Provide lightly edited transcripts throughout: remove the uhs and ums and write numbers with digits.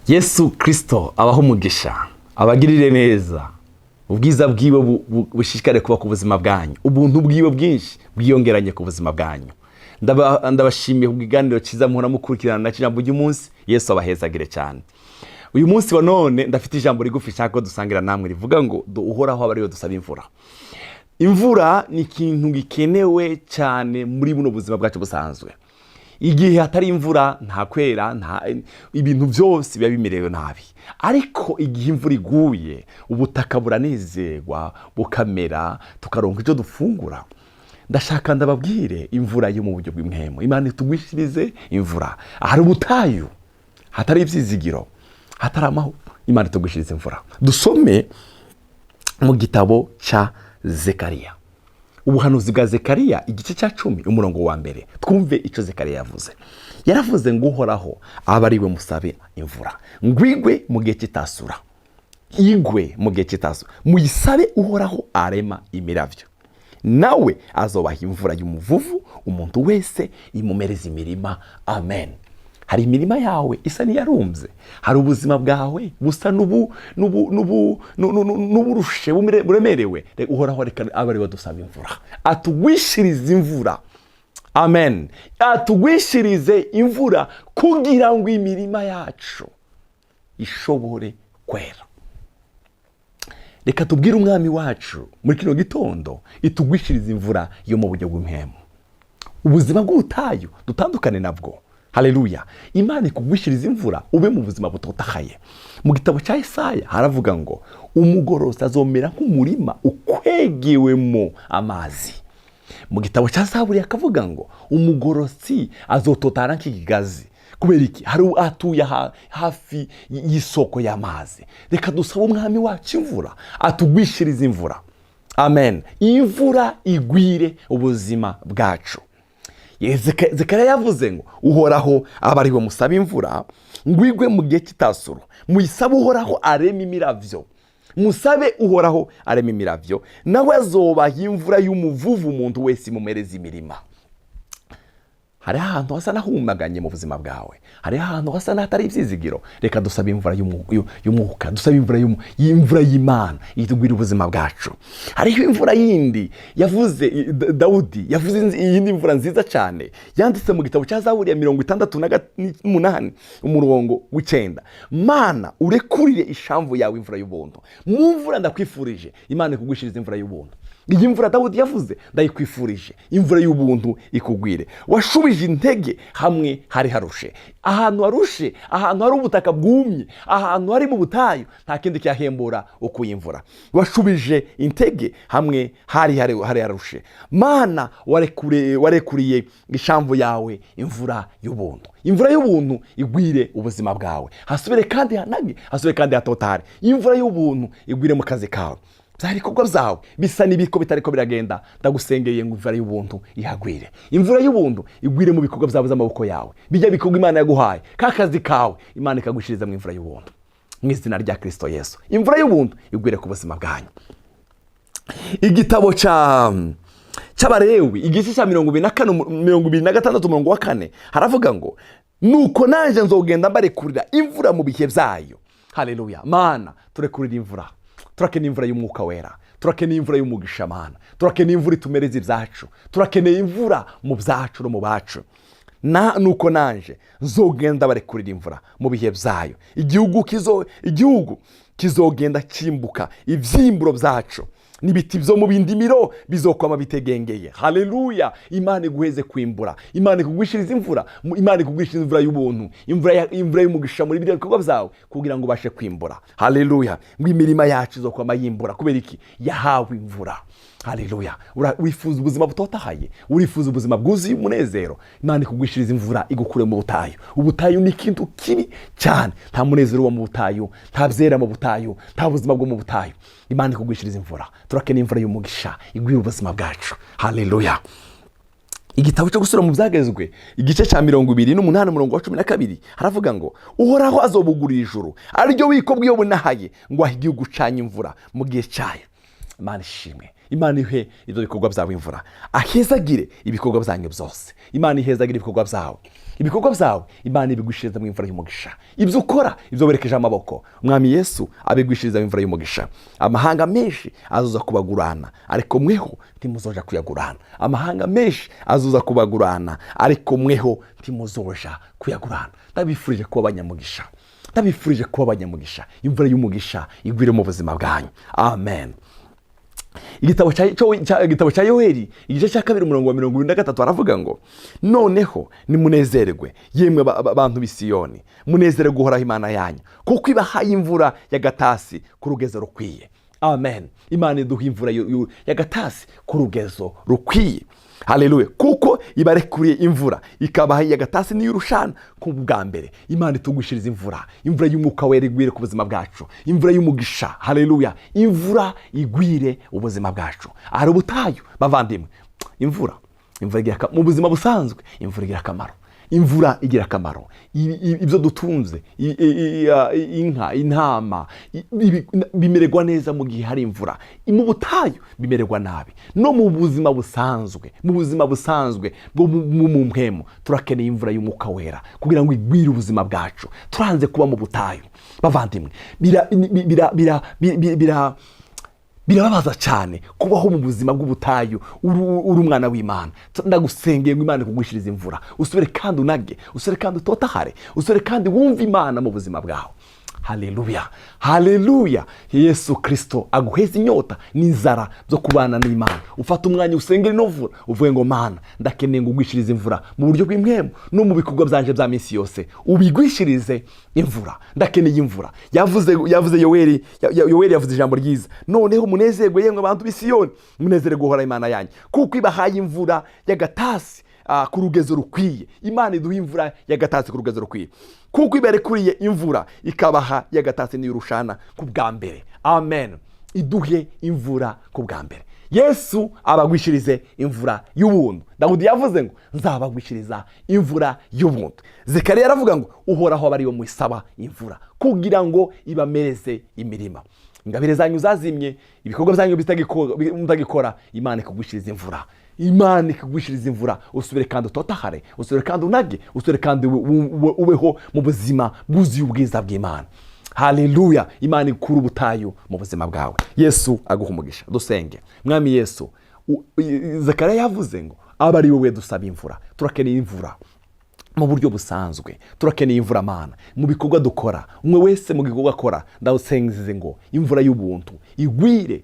Yesu Kirisito abaho umugisha, abagirire neza. Ubwiza bwiwe bushishikare kuba ku buzima bwanyu, ubuntu bwiwe bwinshi bwiyongeranye ku buzima bwanyu. Ndabashimiye ku kiganiro cyiza muhora mukurikirana na ijambo ry'umunsi. Yesu abahezagire cyane. Uyu munsi wa none ndafite ijambo rigufi nshaka ko dusangira namwe, rivuga ngo Uhoraho aba ariwe dusaba imvura. Imvura ni ikintu gikenewe cyane muri buno buzima bwacu busanzwe. Igihe hatari imvura, nta kwera, nta ibintu byose biba bimerewe nabi. Ariko igihe imvura iguye, ubutaka buranezerwa, bukamera, tukaronka icyo dufungura. Ndashaka ndababwire imvura yo mu buryo bw'impwemu. Imana itugwishirize imvura ahari ubutayu, hatari ibyizigiro, hatari amahoro. Imana itugwishirize imvura. Dusome mu gitabo cya Zekariya, ubuhanuzi bwa Zekariya, igice cya 10, umurongo wa 1. Twumve icyo Zekariya yavuze. Yaravuze ngo: "Uhoraho abe ari we musabe imvura, ngo igwe mu gihe cy'itasura, igwe mu gihe cy'itasura. Muyisabe Uhoraho arema imiravyo, nawe azobaha imvura y'umuvuvu, umuntu wese imumereza imirima." Amen. Hari imirima yawe isa n'iyarumbye, hari ubuzima bwawe busa n'uburushe, buremerewe. Uhoraho reka abe ariwe dusaba imvura, atugwishirize imvura. Amen. Atugwishirize imvura kugira ngo imirima yacu ishobore kwera. Reka tubwire Umwami wacu muri kino gitondo itugwishirize imvura yo mu buryo bw'impwemu. Ubuzima bw'ubutayu dutandukane nabwo. Haleluya! Imana ikugwishiriza imvura, ube mu buzima butotahaye. Mu gitabo cya Isaya haravuga ngo: "Umugorozi azomera nk'umurima ukwegewemo amazi." Mu gitabo cya Zaburi akavuga ngo: "Umugorozi azototara nk'ikigazi." Kubera iki? Hari atuye hafi y'isoko y'amazi. Reka dusabe Umwami wacu imvura, atugwishirize imvura. Amen. Imvura igwire ubuzima bwacu. Zekariya yavuze ngo: "Uhoraho aba ariwe musaba imvura, ngo igwe mu gihe cy'itasuro. Muyisabe Uhoraho arema imiravyo, musabe Uhoraho arema imiravyo, nawe azobaha imvura y'umuvuvu, umuntu wese imumereza imirima." Hariho ahantu hasa n'ahumaganye mu buzima bwawe, hariho ahantu hasa n'ahatari ibyizigiro. Reka dusabe imvura y'umwuka, dusabe imvura y'imvura y'Imana itugwira ubuzima bwacu. Hariho imvura yindi yavuze Dawudi, yavuze iyindi mvura nziza cyane yanditse mu gitabo cya Zaburi ya 68, umurongo wa 9: "Mana, urekurire ishamvu yawe imvura y'ubuntu." Mu mvura ndakwifurije, Imana ikugwishiriza imvura y'ubuntu. Iyi mvura Dawudi yavuze ndayikwifurije, imvura y'ubuntu ikugwire. Washubije intege hamwe hari harushe, ahantu harushe, ahantu hari ubutaka bwumye, ahantu hari mu butayu. Nta kindi cyahembura ukuye imvura. Washubije intege hamwe hari harushe. Mana, warekuriye ishamvu yawe imvura y'ubuntu. Imvura y'ubuntu igwire ubuzima bwawe, hasubire kandi hanage, hasubire kandi hatotare. Imvura y'ubuntu igwire mu kazi kawe. Bya bikorwa byawe bisa n'ibiko bitariko biragenda, ndagusengeye ngo imvura y'ubuntu ihagwire. Imvura y'ubuntu igwire mu bikorwa byawe by'amaboko yawe, bijya bikorwa Imana yaguhaye, ka kazi kawe, Imana ikagushiriza mu imvura y'ubuntu mu izina rya Kirisito Yesu. Imvura y'ubuntu igwire ku buzima bwanyu. Igitabo cya cy'Abarewi, igice cya 24, 26, umurongo wa 4, haravuga ngo: "Nuko nanjye nzogenda mbarekurira imvura mu bihe byayo." Haleluya! Mana, turekurira imvura. Turakeneye imvura y'Umwuka Wera, turakeneye imvura y'umugisha. Mana, turakeneye imvura itumereza ibyacu, turakeneye imvura mu byacu no mu bacu. Na nuko nanje nzogenda barekurira imvura mu bihe byayo, igihugu kizogenda kimbuka ibyimburo byacu, n'ibiti byo mu bindimiro bizokwama bitegengeye. Haleluya! Imana iguheze kwimbura, Imana ikugwishiriza imvura, Imana ikugwishiriza imvura y'ubuntu, imvura y'umugisha muri biriya bikorwa byawe kugira ngo ubashe kwimbura. Haleluya! Ngo imirima yacu izokwama yimbura. Kubera iki? Yahawe imvura. Haleluya! Wifuza ubuzima butotahaye, urifuza ubuzima bwuzuye umunezero. Imana ikugwishiriza imvura, igukure mu butayu. Ubutayu ni ikintu kibi cyane. Nta munezero uba mu butayu, nta byera mu butayu, nta buzima bwo mu butayu. Imana ikugwishiriza imvura. Turakeneye imvura y'umugisha igwira ubuzima bwacu. Haleluya! Igitabo cyo Gusura mu Byagezwe, igice cya 28, umurongo wa 12, haravuga ngo: "Uhoraho azobugurira ijuru, ariryo bubiko bw'iyo bunahaye, ngo ahe igihugu canye imvura mu gihe cyayo." Imana ishimwe. Imana ihe ibyo bikorwa byawe imvura, ahezagire ibikorwa byanyu byose. Imana ihezagire ibikorwa byawe. Ibikorwa byawe Imana ibigwishiriza mu imvura y'umugisha. Ibyo ukora, ibyo werekeje amaboko, Umwami Yesu abigwishiriza mu imvura y'umugisha. Amahanga menshi azoza kubagurana, ariko mweho ntimuzoja kuyagurana. Amahanga menshi azoza kubagurana, ariko mweho ntimuzoja kuyagurana. Ndabifurije kuba abanyamugisha, ndabifurije kuba abanyamugisha. Imvura y'umugisha igwire mu buzima bwanyu. Amen. Igitabo cya Yoheli, igice cya 2, umurongo wa 73, aravuga ngo: "Noneho nimunezerwe, yemwe bantu b'i Siyoni, munezerwe Uhoraho Imana yanyu, kuko ibahaye imvura y'agatasi ku rugezo rukwiye." Amen. Imana iduha imvura y'agatasi ku rugezo rukwiye. Haleluya. Kuko ibarekuriye imvura, ikabaha iy'agatasi n'iy'urushana ku bwa mbere. Imana itugwishiriza imvura. Imvura y'Umwuka Wera igwire ku buzima bwacu, imvura y'umugisha. Haleluya. Imvura igwire ubuzima bwacu. Hari ubutayu, bavandimwe. Imvura igira mu buzima busanzwe imvura igira akamaro. Imvura igira akamaro. Ibyo dutunze, inka, intama, bimererwa neza mu gihe hari imvura. Mu butayu bimererwa nabi. No mu buzima busanzwe, mu buzima busanzwe bwo mu mpemu, turakeneye imvura y'Umwuka Wera kugira ngo igwire ubuzima bwacu. Turanze kuba mu butayu, bavandimwe. Birababaza cyane kubaho mu buzima bw'ubutayu uri umwana w'Imana. Ndagusengeye ngo Imana ikugwishirize imvura, usubire kandi unage, usubire kandi utotahare, usubire kandi wumve Imana mu buzima bwawe. Haleluya, haleluya. Yesu Kirisito aguheza inyota n'inzara byo kubana n'Imana. Ufate umwanya usengere ino mvura, uvuge ngo: "Mana, ndakeneye ngo ugwishirize imvura mu buryo bw'impwemu no mu bikorwa byanje bya minsi yose, ubigwishirize imvura. Ndakeneye imvura." Yavuze Yoweri, Yoweri yavuze ijambo ryiza: "Noneho munezerwe, yemwe abantu b'i Siyoni, munezerwe Uhoraho Imana yanyu, kuko ibahaye imvura y'agatasi ku rugezo rukwiye." Imana iduha imvura y'agatasi ku rugezo rukwiye, kuko ibarekuriye imvura, ikabaha y'agatasi n'iy'urushana ku bwa mbere. Amen. Iduhe imvura ku bwa mbere. Yesu abagwishirize imvura y'ubuntu. Dawudi yavuze ngo: "Nzabagwishiriza imvura y'ubuntu." Zekariya aravuga ngo: "Uhoraho aba ariyo musaba imvura kugira ngo ibamereze imirima." Ingabire zanyu zazimye, ibikorwa byanyu mutagikora, Imana ikugwishiriza imvura. Imana ikugwishiriza imvura, usubire kandi utotahare, usubire kandi unage, usubire kandi ubeho mu buzima bwuzuye ubwiza bw'Imana. Haleluya. Imana ikura ubutayu mu buzima bwawe. Yesu aguha umugisha. Dusenge. Mwami Yesu, Zekariya yavuze ngo abe ari wowe dusaba imvura. Turakeneye imvura mu buryo busanzwe, turakeneye imvura, Mana, mu bikorwa dukora. Umwe wese mu gikorwa akora, ndawusengize ngo imvura y'ubuntu igwire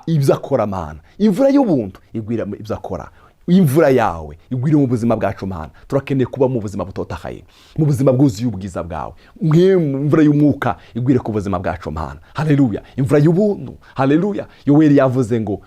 ibyo akora. Mana, imvura y'ubuntu igwire ibyo akora. Imvura yawe igwire mu buzima bwacu. Mana, turakeneye kuba mu buzima butotahaye, mu buzima bwuzuye ubwiza bwawe. Mwe imvura y'umwuka igwire ku buzima bwacu, Mana. Haleluya. Imvura y'ubuntu. Haleluya. Yoweri yavuze ngo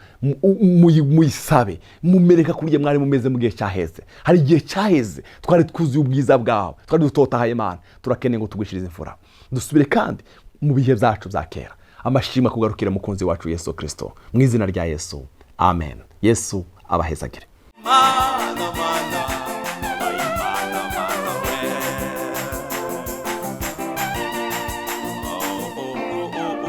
muyisabe, mumereka kurya mwari mumeze mu gihe cyaheze. Hari igihe cyaheze twari twuzuye ubwiza bwawe, twari dutotahaye. Mana, turakeneye ngo tugwishirize imvura, dusubire kandi mu bihe byacu bya kera. Amashimwe akugarukire, mukunzi wacu Yesu Kirisito, mu izina rya Yesu, amen. Yesu abahezagire. Mana, mana.